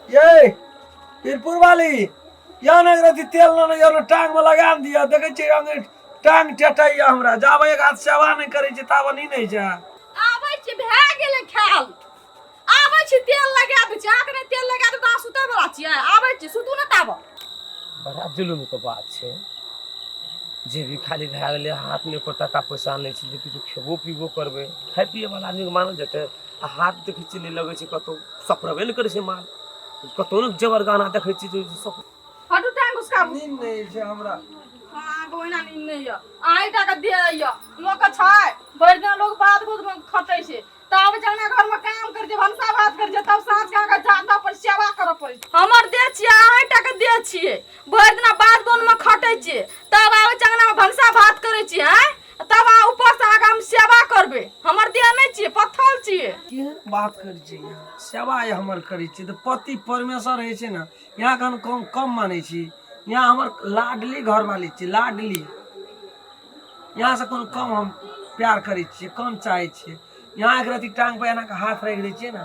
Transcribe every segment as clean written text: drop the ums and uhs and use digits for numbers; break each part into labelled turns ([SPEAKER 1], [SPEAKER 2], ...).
[SPEAKER 1] ये पीरपुर वाली या ने रति तेल न या ने टांग में लगा दिया देखै छियै अंग टांग टेटैया हमरा जाबे एक हाथ सेवा नहि करै छै ताबे नहि नहि छै।
[SPEAKER 2] आबै छी, भए गेलै खायल। आबै छी, तेल लगा दै छी। अहाँके नहि तेल लगा देब तऽ अहाँ सुतै वला छियै? आबै छी, सुतू ने ताबऽ।
[SPEAKER 3] बड़ा जुलुमके बात छै जे भी खाली भए गेलै, हाथमे एको टाका पैसा नहि छै जे किछु खेबो पीबो करबै। खाय पियैवला आदमीके मानल जेतै? आ हाथ देखै छियै, नहि लगै छै कतहु, सपरबे नहि करै छै माल कतहु ने। जेवर गहना देखै छियै जे सब
[SPEAKER 2] हटू, टांग घुसकाबू।
[SPEAKER 1] नींद नहि छै हमरा।
[SPEAKER 2] अहाँके ओहिना नींद नहि यऽ, अहीं टा के देह यऽ। लोकके छै, भरि दिन लोक बाध बुध मे खटै छै, तब जंगना घर मे काम करै छै, भनसा भात करै छै, तब साँझ के अहाँके जाता पर सेवा करऽ पड़ै छै। हमर देह छियै, अहीं टा के देह छियै। भरि दिना बाध बन मे खटै छियै, तब आबै छै अंगना मे भनसा भात करै छियै, आँय, तब अहाँ ऊपर से अहाँके हम सेवा करबै। हमर देह नहि छियै, पत्थर छियै।
[SPEAKER 1] केहन बात करै छियै यहाँ? सेवा हमर करै छियै तऽ पति परमेश्वर होइ छै ने। यहाँ के हम कम कम मानै छी? यहाँ हमर लाडली घरवाली छी, लाडली। यहाँ से कोनो कम हम प्यार करै छियै, कम चाहै छियै? यहाँ एक रति टांग पर एना के हाथ राखि दै छियै ने,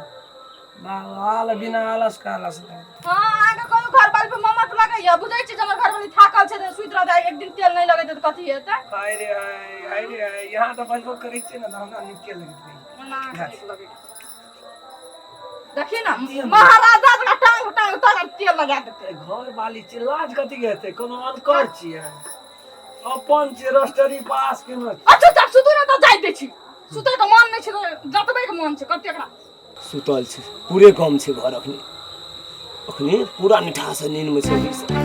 [SPEAKER 1] बाल बिना आलस के आलस नहि।
[SPEAKER 2] हाँ, अहाँके कोनो घरवाली पर ममत लगैया? बुझै छी जे हमर घरवाली थाकल छै तऽ सुति रहतै, एक दिन तेल नहि लगेतै तऽ कथी हेतै?
[SPEAKER 1] हाय रे हाय, हाय रे हाय, यहाँ तऽ बजबो करै छियै ने तऽ हमरा नीके लगैत रहै।
[SPEAKER 2] ओना अहाँके नीक लगैया? देखी ने, महाराजा जकाँ टांग टांग तर तेल लगा देतै।
[SPEAKER 1] घर वाली छियै, लाज कथी के हेतै? कोनो अनकर छियै? अपन छियै, रजिस्ट्री पास केने छियै।
[SPEAKER 2] अच्छा, चल सुतू ने तऽ जाइत दै छी। सुतै के मन नहि छै तऽ जतबै के मन छै कतेक रात।
[SPEAKER 3] सुतल छै, पूरे गम छै घर। अखनी अखनी पूरा निठासँ नींदमे छै अभी सब।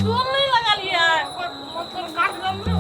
[SPEAKER 2] चूल नहि लगलियै, मच्छर काटि देलकै।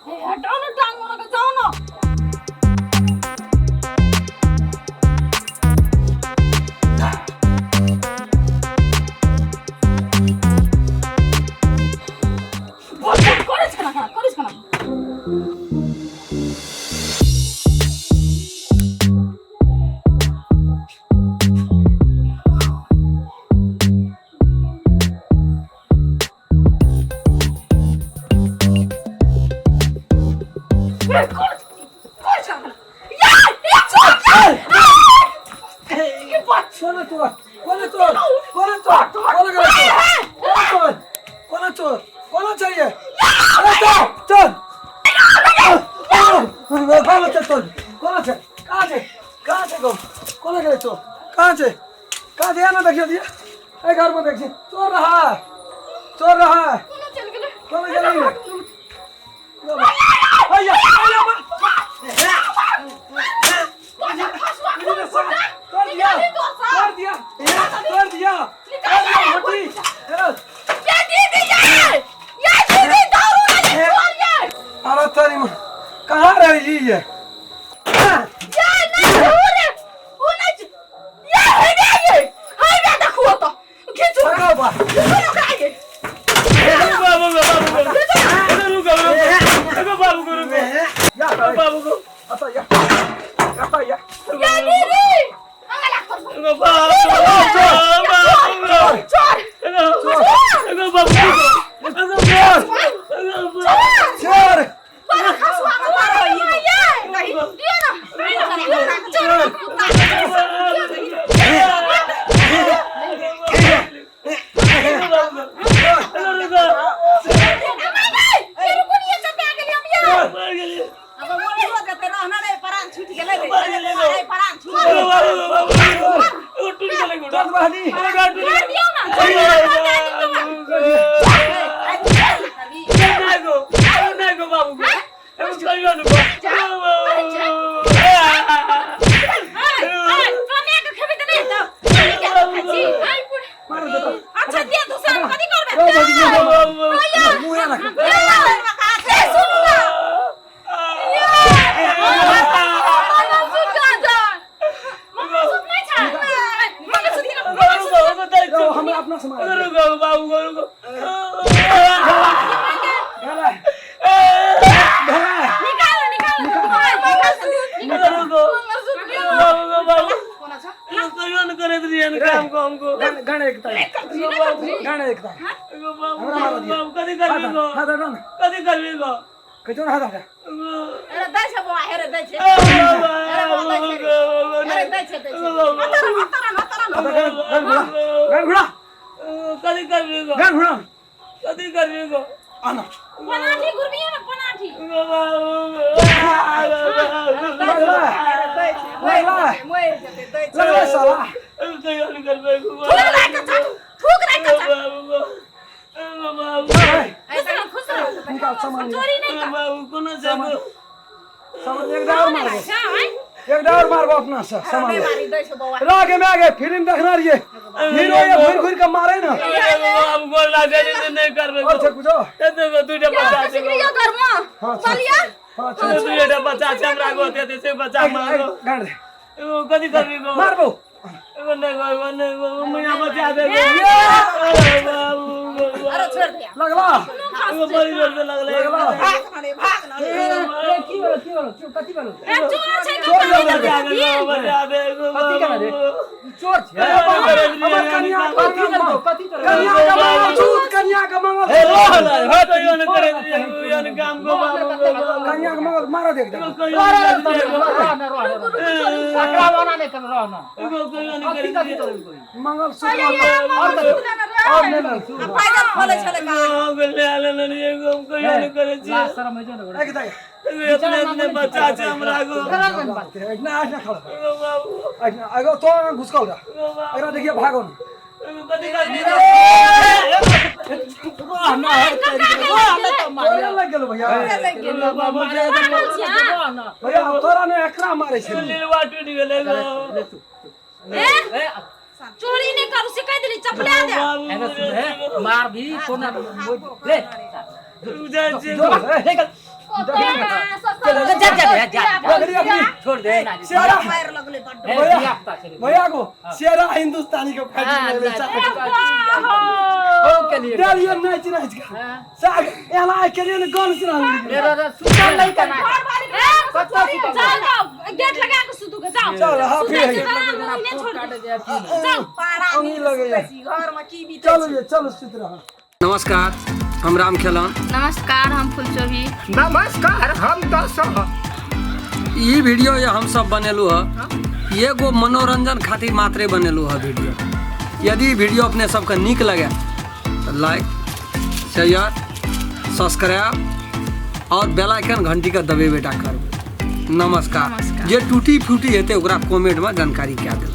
[SPEAKER 2] हे, हटाओ ने टांग मोड़ के, जाओ ना। बोल बोल करै छै ना, करै छै ना।
[SPEAKER 1] कोना चोर, कोना चोर, कोना चोर, कोना गेलै चोर? कोना चोर, कोना चोर, कोना चाहिए? अरे चोर, चोर, कोना छै चोर, कोना छै? कहाँ छै, कहाँ छै गौ? कोना गेलै चोर? कहाँ छै, कहाँ छै? ना देखियो दिया, एहि घरमे देखियो, चोर रहा, चोर रहा।
[SPEAKER 2] कोना चलि गेलै?
[SPEAKER 1] कोना गेलै? हैया, हैया, तोड़ दिया, तोड़ दिया, तोड़ दिया। रहिए।
[SPEAKER 2] ये नहीं रे ओ नहीं ये हे बे ये हे बे देखो तो खींचो।
[SPEAKER 1] लगाओ बा।
[SPEAKER 2] खींचो ना ओकरा ये।
[SPEAKER 3] बाबू गो, बाबू गो, रुको रुको बाबू गो, रुको।
[SPEAKER 1] या
[SPEAKER 3] बाबू गो।
[SPEAKER 1] अता या अता या।
[SPEAKER 2] ये दीदी अंगला कर।
[SPEAKER 3] बाबू बाबू।
[SPEAKER 2] छोड़।
[SPEAKER 3] बाबू
[SPEAKER 1] छोड़।
[SPEAKER 2] बड़ा खसुआ के मारो ये नहीं दियो ना दियो ना छोड़ कुत्ता। ये रुको नहीं सब आ गेली हम ये।
[SPEAKER 4] अब मरियो जेतै रहना रे, प्राण छूटि गेलै रे, अरे प्राण छूटि गेलै।
[SPEAKER 1] चल बहनी।
[SPEAKER 2] दियो ना।
[SPEAKER 4] आइ चल खाली।
[SPEAKER 2] कने के खेबै त नहीं त खाइ आई पूरा।
[SPEAKER 1] मार दे तो।
[SPEAKER 2] अच्छा दिया दूसरा कथी करबे?
[SPEAKER 1] ओ भौजी, मुँह रख।
[SPEAKER 2] ए सुनू ना मंगलसूत्र कहाँ जा? मंगलसूत्र नहीं छै। मंगलसूत्र मंगलसूत्र।
[SPEAKER 1] ओ हमरा अपना से मार। भला भला।
[SPEAKER 2] निकालो निकालो मंगलसूत्र मंगलसूत्र।
[SPEAKER 4] कोना छ?
[SPEAKER 1] गाना गाना एकता गाना एकता हमरा मार दिया। हाथ हटा ना। कहियो ना हाथ हटा।
[SPEAKER 4] अरे दै छै बौआ, हे रे दै छै। अरे बौआ दै छै रे। अरे दै छै दै छै। हतरन हतरन हतरन।
[SPEAKER 1] गान घुड़ा गान घुड़ा गान घुड़ा। आना।
[SPEAKER 2] पनाठी घुरबियो ना पनाठी।
[SPEAKER 1] लगला
[SPEAKER 4] दै छै
[SPEAKER 1] लगला
[SPEAKER 4] मरि जेतै दै छै।
[SPEAKER 1] लगला साला।
[SPEAKER 2] थूक राख के चाटू थूक राख के चाटू। खुश रह खुश रह।
[SPEAKER 1] निकाल सामान।
[SPEAKER 2] चोरी नहीं कर।
[SPEAKER 1] सामान एक डावर मारबो।
[SPEAKER 2] अच्छा आइ।
[SPEAKER 1] एक डावर मारबो अपना से सामान
[SPEAKER 4] नहि
[SPEAKER 1] ले।
[SPEAKER 4] मारी दै छै बौआ।
[SPEAKER 1] रागे में आगे फिल्म देखना रहिए हीरो ये घूर घूर के मारे ना और से कुछ
[SPEAKER 2] सिकरियो घर में
[SPEAKER 1] हाँ,
[SPEAKER 2] बलिया।
[SPEAKER 1] हाँ चल गाड़ दे मारबो।
[SPEAKER 4] अरे छोड़ दिया।
[SPEAKER 1] लगला लगला।
[SPEAKER 4] भाग न रे भाग न रे।
[SPEAKER 5] की भेलो की भेलो कथी भेलो?
[SPEAKER 2] ए चोर छै।
[SPEAKER 1] चोर
[SPEAKER 2] कतऽ?
[SPEAKER 5] कथी केना रे? ई चोर छै।
[SPEAKER 1] हमर कन्या
[SPEAKER 5] कथी करतो कथी करतो?
[SPEAKER 1] कन्या का मंगलसूत्र कन्या का मंगल कन्या का मंगल मारा देख दे।
[SPEAKER 5] रह न रह न सकरा बना नहीं कर रह न कथी कथी तोड़ल कोई?
[SPEAKER 1] मंगलसूत्र
[SPEAKER 2] और
[SPEAKER 1] और नहीं मिल।
[SPEAKER 4] आ पैदल खोलै छलै का?
[SPEAKER 5] लाज शरम होइ छै ने
[SPEAKER 1] एक दे।
[SPEAKER 3] बच्चा छै हमरा गो।
[SPEAKER 1] इतना ना खड़ा इतना आगो तो घुसकल रहा एकरा देखिए भागो ना। तोरा लग गेलो भैया। भैया तोरा ने एकरा मारे छै।
[SPEAKER 2] चोरी नहीं करू से कह देली चपला दे।
[SPEAKER 5] एने सुन हे मार भी कोना ले।
[SPEAKER 1] निकल।
[SPEAKER 5] जा जा जा।
[SPEAKER 1] अगली अगली।
[SPEAKER 5] छोड़ दे।
[SPEAKER 1] शेरा
[SPEAKER 4] मारि लगलै बड्ड।
[SPEAKER 5] हे
[SPEAKER 1] भैया
[SPEAKER 5] धिया पुता छै रे।
[SPEAKER 1] भैया को शेरा हिंदुस्तानी के फाइटिंग में चाह
[SPEAKER 5] हो के लिए
[SPEAKER 1] चलिए नाच नाच के साग एला के लिए ने गन सुना।
[SPEAKER 5] रे रे रे सुतल नहीं कना। कत्ता सुतल?
[SPEAKER 2] जाओ जाओ गेट लगा के सुतू के जाओ।
[SPEAKER 1] चल, हाँ, फिर
[SPEAKER 2] सुतै
[SPEAKER 1] है।
[SPEAKER 2] छै दलान में नहीं छोड़ दे जाओ।
[SPEAKER 4] पारा
[SPEAKER 1] अंगी लगैया।
[SPEAKER 4] घर में की बीतै?
[SPEAKER 1] चलो ये चलो सुत रहा। नमस्कार हम राम खेलन।
[SPEAKER 6] नमस्कार हम फुलचोभी।
[SPEAKER 7] नमस्कार हम दशरथ।
[SPEAKER 1] ई वीडियो ये हम सब बनेलू है एगो मनोरंजन खातिर मात्रे बनेलू है वीडियो। यदि वीडियो अपने सबके नीक लगे तो लाइक शेयर सब्सक्राइब और बेल आइकन घंटी के दबेबे टा करबै। नमस्कार।
[SPEAKER 6] नमस्कार।
[SPEAKER 1] जे टूटी फूटी हेतै ओकरा कमेंट में जानकारी कए देबै।